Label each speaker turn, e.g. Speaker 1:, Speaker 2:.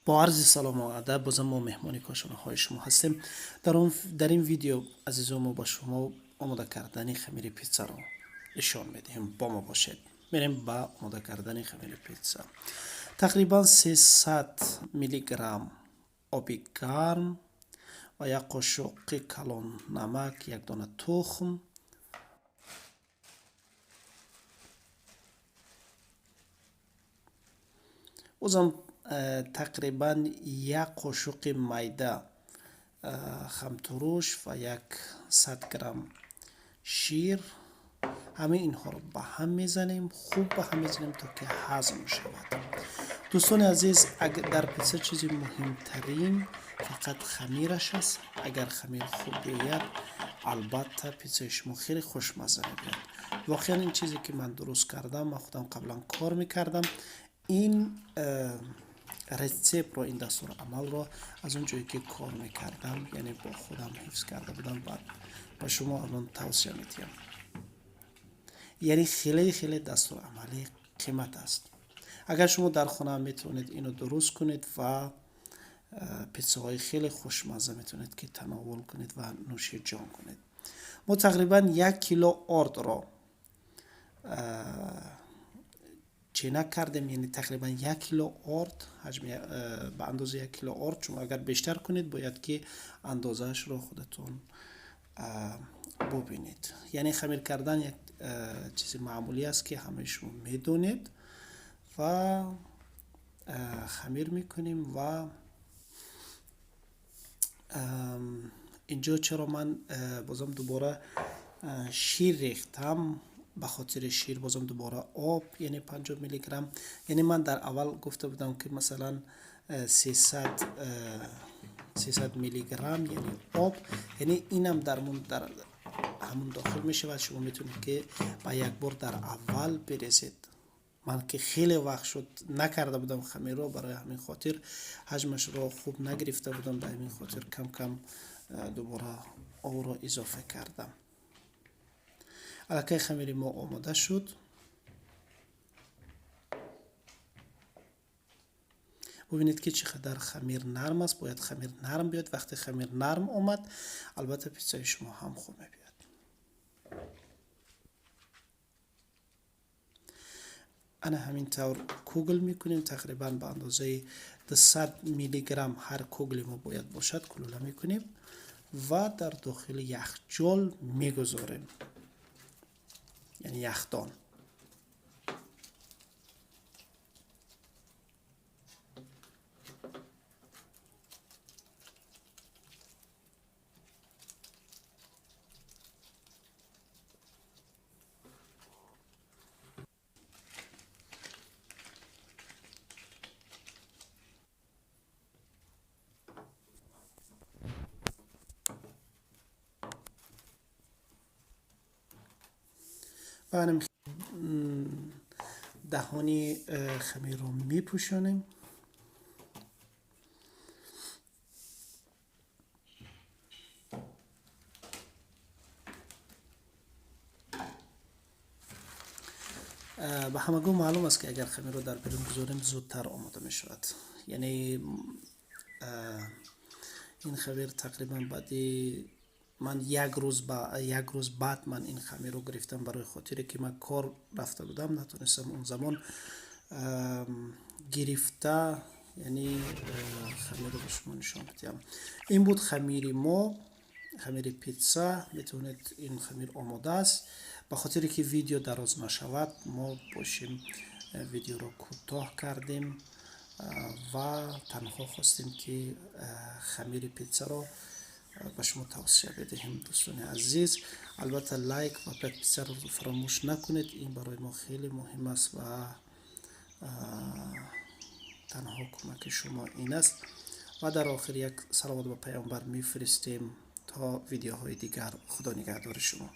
Speaker 1: Бо арзи салому адаб бозам мо меҳмони кошонаҳои шумо ҳастем. Дар ин видео, азизон, мо ба шумо омода кардани хамири питсаро нишон медиҳем. Бо мо бошед. Мерем ба омода кардани хамири питса. Тақрибан 300 миллиграмм оби гарм ва як қошуқи калон намак, як дона тухм, бозам тақрибан як қошуқи майда хамтуруш ва 100 грамм шир. Ҳамаи инҳоро ба ҳам мезанем, хуб ба ҳам мезанем, то ки ҳазм шавад. Дӯстони азиз, дар питса чизи муҳимтарин фақат хамираш аст. Агар хамир хуб биёяд, албатта питсаи шумо хеле хушмазза мебиёяд. Воқеан, ин чизе ки ман дуруст кардам, ман худам қаблан кор мекардам. Ин рецептро, ин дастурамалро аз он ҷое ки кор мекардам, яъне бо худам ҳифз карда будам, баъд ба шумо алон тавсия медиҳам. Яъне хеле хеле дастурамали қимат аст. Агар шумо дар хона метавонед ино дуруст кунед ва питсаҳои хеле хушмазза метавонед ки тановул кунед ва нӯши ҷон кунед. Мо тақрибан 1 кило ордро ченак кардем, яъне тақрибан 1 кило орд, ҳаҷми ба андозаи 1 кило орд. Шумо агар бештар кунед, бояд ки андозаашро худатон бубинед. Яъне хамир кардан як чизи маъмулӣ аст, ки ҳамаи шумо медонед, ва хамир мекунем. Ва инҷо чаро ман бозам дубора шир рехтам? Ба хотири шир бозам дубора об, яъне 50 миллиграмм. Яъне ман дар аввал гуфта будам, ки масалан 300 миллиграмм, яъне об, яъне инам дар ҳамун дохил мешавад. Шумо метавонед ки ба як бор дар аввал бирезед. Ман ки хеле вақт шуд накарда будам хамирро, барои ҳамин хотир ҳаҷмашро хуб нагирифта будам. Ба ҳамин хотир кам кам дубора обро изофа кардам. Аллакай хамири мо омода шуд. Бубинед, ки чӣ қадар хамир нарм аст. Бояд хамир нарм биёяд. Вақте хамир нарм омад, албатта, питсаи шумо ҳам хуб мебиёяд. Ана ҳамин тавр кугл мекунем. Тақрибан ба андозаи 200 миллиграмм ҳар кугли мо бояд бошад. Кулула мекунем ва дар дохили яхчол мегузорем, яъне яхдон. Ва даҳони хамирро мепӯшонем. Ба ҳамагон маълум аст, ки агар хамирро дар берун гузорем, зудтар омода мешавад. Яъне ин хамир тақрибан баъди ман як рӯз баъд ман ин хамирро гирифтам, барои хотире ки ман кор рафта будам, натонистам он замон гирифта, яъне хамирро ба шумо нишон бидиҳам. Ин буд хамири мо, хамири питса. Метавонед, ин хамир омода аст. Ба хотире ки видео дароз нашавад, мо бошем видеоро кӯтоҳ кардем ва танҳо хостем, ки хамири питсаро ба шумо тавсия бидиҳем. Дӯстони азиз, албатта, лайк ва подписаро фаромӯш накунед. Ин барои мо хеле муҳим аст ва танҳо кӯмаки шумо ин аст. Ва дар охир як салавот ба Паёмбар мефиристем. То видеоҳои дигар, Худо нигаҳдори шумо.